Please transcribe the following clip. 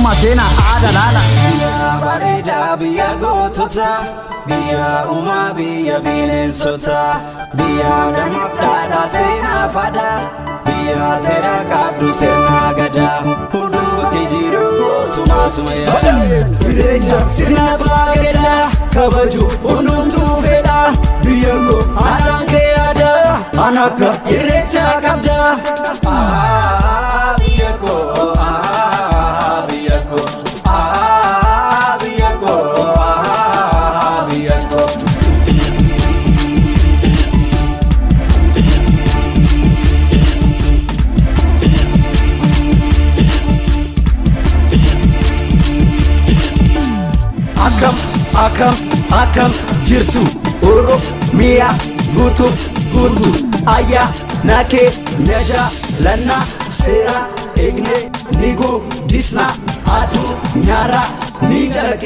Eenyummaa, seenaa, aadaa laala. Biyya bareedaa, biyya gootota, biyya uumaa, biyya bineensota, biyya namaaf dhaadhaa seenaa fadaa, biyya seera qabdu sirna gadaa, hunduu bakkee jiru osuma suma yaada. Irreecha sirna abbaa gadaa kabajuuf hundumtuu fedha, biyya koo aadaan kee aadaa an akka irreecha qabda. Biyya koo, biyya koo, biyya koo, biyya koo. Akkam, akkam, akkam jirtu Oromiyaa guutuuf guutu? Ayyaa nakee naja lannaa seera eegne ni guddisna addunyaarra ni calaqqisa.